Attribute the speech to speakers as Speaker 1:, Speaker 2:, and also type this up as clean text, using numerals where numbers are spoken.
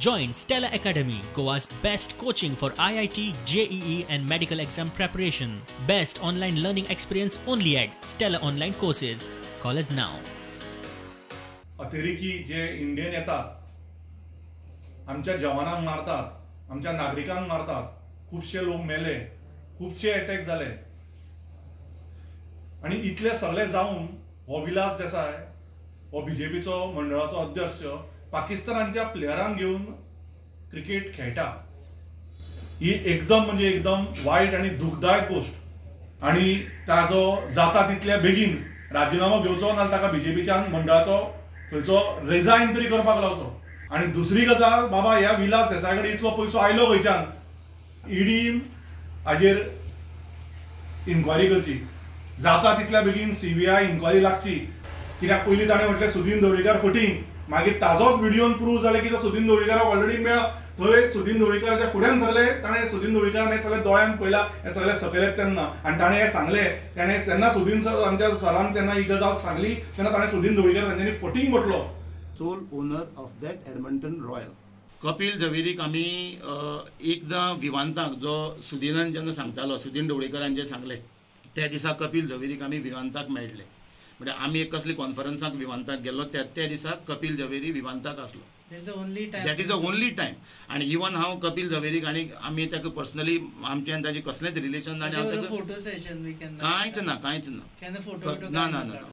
Speaker 1: Join Stella Academy, Goa's best coaching for IIT, JEE and medical exam preparation. Best online learning experience only at Stella Online Courses. Call us now.
Speaker 2: अतिरेकी जे Indian येतात, आमच्या जवानांक मारतात, आमच्या नागरिकांक मारतात, खुबशे लोक मेले, खुबशे अटॅक जाले आनी इतले सगळे जावन हो विलास देसाय हो बीजेपीचो मंडळाचो अध्यक्ष पाकिस्तानाच्या प्लेयरांक घेवन क्रिकेट खेळटा. ही एकदम म्हणजे एकदम वायट आनी दुखदायक गोश्ट आनी ताजो जाता तितल्या बेगीन राजिनामो घेवचो, ना ताका बीजेपीच्यान मंडळाचो थंयचो रिजायन तरी करपाक लावचो. आनी दुसरी गजाल, बाबा ह्या विलास देसाय कडेन इतलो पयसो आयलो खंयच्यान, ईडीन हाजेर इन्क्वायरी करची, जाता तितल्या बेगीन सीबीआय इन्क्वायरी लागची. कित्याक पयलीं ताणें म्हटलें सुदीन ढवळीकर फटींग, मागीर ताजोच व्हिडियोन प्रूव जालें की तो सुदीन ढवळीकराक ऑलरेडी मेळ्ळा. थंय सुदीन ढवळीकराच्या फुड्यान सगळे ताणें सुदीन ढवळीकरान हें सगळें दोळ्यान पळयलां, हें सगळें सकयलें तेन्ना आनी ताणें हें सांगलें. ताणें तेन्ना सुदीन सर आमच्या सरान तेन्ना ही गजाल सांगली तेन्ना ताणें सुदीन ढवळीकर तांच्यांनी फटींग म्हटलो.
Speaker 3: Sole owner of that Edmonton Royal.
Speaker 4: Kapil झवेरीक आमी एकदां विवांताक जो सुदीनान जेन्ना सांगतालो, सुदीन ढवळीकरान जें सांगलें त्या दिसा कपिल झवेरीक आमी विवांताक मेळ्ळे. म्हणजे आमी एक कसली कॉन्फरन्साक विवांताक गेल्लो त्या दिसा कपिल झवेरी विवांताक आसलो. That is the only time. आनी इवन हांव कपिल झवेरीक आनी आमी ताका पर्सनली आमचें आनी ताजें कसलेंच रिलेशन ना, कांयच ना, कांयच ना, ना ना ना.